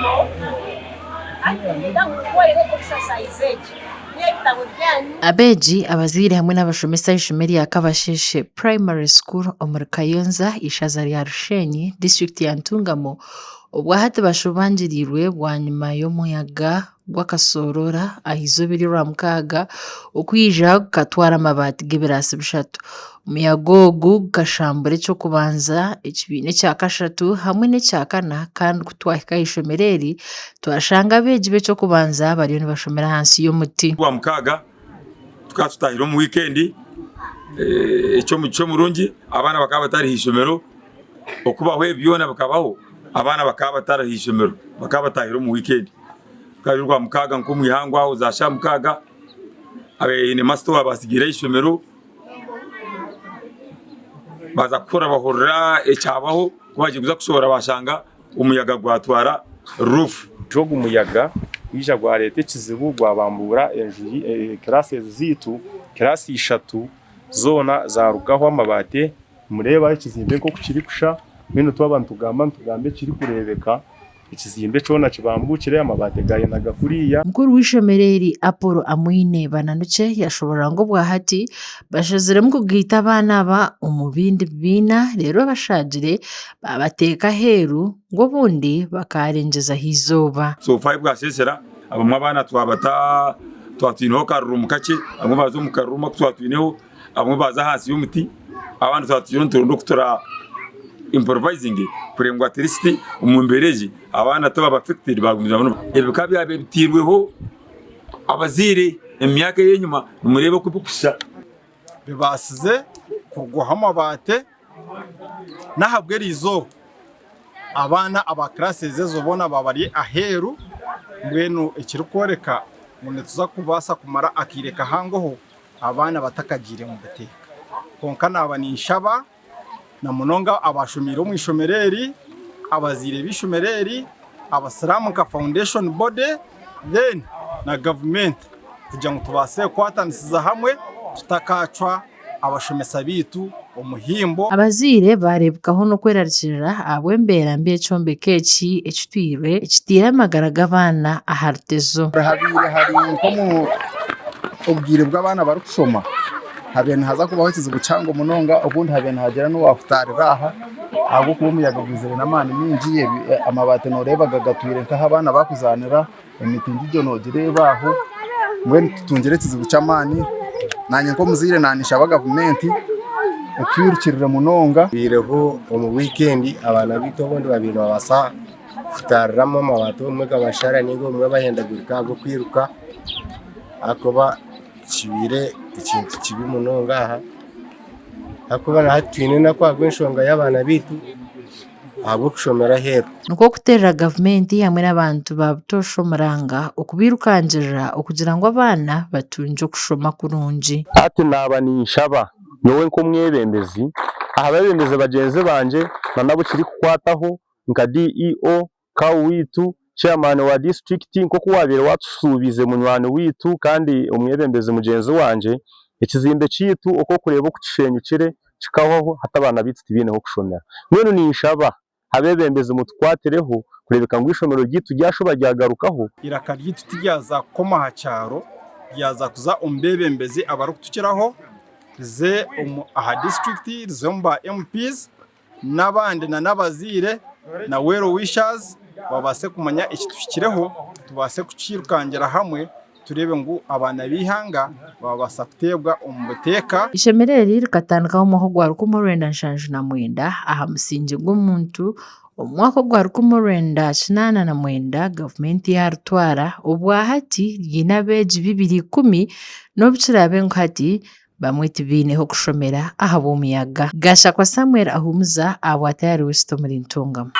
Ntungamo hati niinyenda ngu mukorere exercise egi n'ebitabo byanyu. Abeegi, abazaire hamwe n'abashomesa aha ishomero erya Kabasheshe Primary School omuri Kayonza, eishaza rya Rushenyi, disiturikiti ya Ntungamo obwahati bashobangiriirwe bwanyima y'omuyaga gw'akasoorora aha izooba ery'orwamukaaga okwija gukatwara amabaati g'ebiraasi bishatu. Omuyaga ogu gukashambura eky'okubanza, ekibiina ekya kashatu hamwe n'ekya kana kandi ku twahika aha ishomero eri twashanga abeegi b'eky'okubanza bariyo nibashomera ahansi y'omuti. Orwamukaaga tukaba tutahire omu wiikendi, eky'omugisha omurungi abaana bakaba batari aha ishomero, okubaho ebi byona bikabaho abaana bakaba batari aha ishomero, bakaba batahire omu wiikendi. Rukaba ruri Orwamukaaga nk'omu ihangwe aho za shaaha mukaaga, abaine masita owaabasigiire aha ishomero baaza kukora bahurira ekyabaho, ku baagiire kuza kushohora baashanga omuyaga gwatwara ruufu. Ogu muyaga gwija gwareeta ekizibu gwabambuura enju classes zaitu, class ishatu zoona zarugaho amabaati. Nimureeba ekizimbe nk'oku kirikushusha, mbwenu twaba nitugamba nitugamba ekirikureebeka. Ekizimbe kyona kibambuukire, amabaati gaayenaga kuriya. Mukuru w'eishomero eri, Apollo Amwine Bananukye yashoborora ngu obwahati bashaziremu kugaita abaana aba omu bindi bibiina reero abashaagire baabateeka aheeru ngu obundi bakaarengyezaho eizooba. So far bwasesera abamwe abaana twabata twatwineho akarurumu kakye abamwe baaza omu karurumu aku twatwineho abamwe baaza ahansi y'omuti abandi twaba turiyo nituronda oku tura improvisinge kureba ngu at least omu mbeera egi abaana tibaba affected bagumizamu. Ebi bikaba byabaire biteirweho abazaire omu myaka ey'enyima nimureeba oku birikusha. Bibaasize kurugwaho amabaati n'ahabw'eriizooba abaana aba classes ezo boona baaba bari aheeru mbwenu ekirikworeka ngu nituza kubaasa kumara akaire kahangoho abaana batakagiire omu buteeka. Kwonka naaba ninshaba na munonga abaashomeire omu ishomero eri, abazaire b'eishomero eri, abasiraamu nka foundation body then na gavumenti kugira ngu tubaase kukwatanisiza hamwe tutakaacwa abashomesa baitu omuhimbo. Abazaire baareebekaho n'okwerarikirira ahabw'embeera mbi y'ekyombeko eki ekitwirwe ekitaire amagara g'abaana aha rutezo. Habaire hari nk'omu obwire bw'abaana barikushoma habaire nihaza kubaho ekizibu kihango munonga obundi habaire nihagira n'owahutaarira aha ahabw'okuba omuyaga gwizire n'amaani maingi amabaati nooreeba gatwire nk'ahu abaana barikuzaanira emiti ngiigyo noogireeba aho mbwenu tutungire ekizibu ky'amaani naanye nk'omuzaire naanshaba gavumenti etwirukirire munonga. Haireho omu wiikendi abaana baitu obundi babaire nibabaasa kutaariramu amabaati obumwe gabashara ninga obumwe bahendagurika ahabw'okwiruka ahakuba kibaire ekintu kibi munonga aha ahakuba na hati twine enaku ahabw'enshonga y'abaana baitu ahabw'okushomera aheeru. Nikwo kuteerera gavumenti hamwe n'abantu ba butoosha omuranga okubairukangirira okugira ngu abaana batungye okushoma kurungi. Hati naaba ninshaba nyowe nk'omwebembezi aha beebembezi bagyenzi bangye na n'abu kirikukwataho nka DEO, CAO waitu, Chairman wa disiturikiti nk'oku waabaire waatushuubiize munywani waitu kandi omwebembezi mugyenzi wangye, ekizimbe kyaitu oku orikureeba oku kishenyukire kikahwaho hati abaana baitu tibaine h'okushomera. Mbwenu ninshaba abeebembezi mutukwatireho kureebeka ngu eishomero ryaitu ryashuba ryagarukaho. Eiraka ryaitu tiryaza kukoma aha kyaro, ryaza kuza omu beebembezi abarikutukiraho, rize aha disiturikiti, rize omu ba MPs n'abandi na n'abazaire na well wishers babaase kumanya ekituhikireho tubaase kukiirukangira hamwe tureebe ngu abaana b'eihanga baabaasa kuteebwa omu buteeka. Eishomero eri rikatandikaho omu mwaka ogwa 1979 aha musingye gw'omuntu. Omu mwaka ogwa 1989 gavumenti yaaritwara, obwahati ryine abeegi 210 n'obu kiraabe ngu hati Bamwe tibaine h'okushomera ahabw'omuyaga. Gashakwa Samuel Ahumuza ahabwa Tayari West omuri Ntungamo.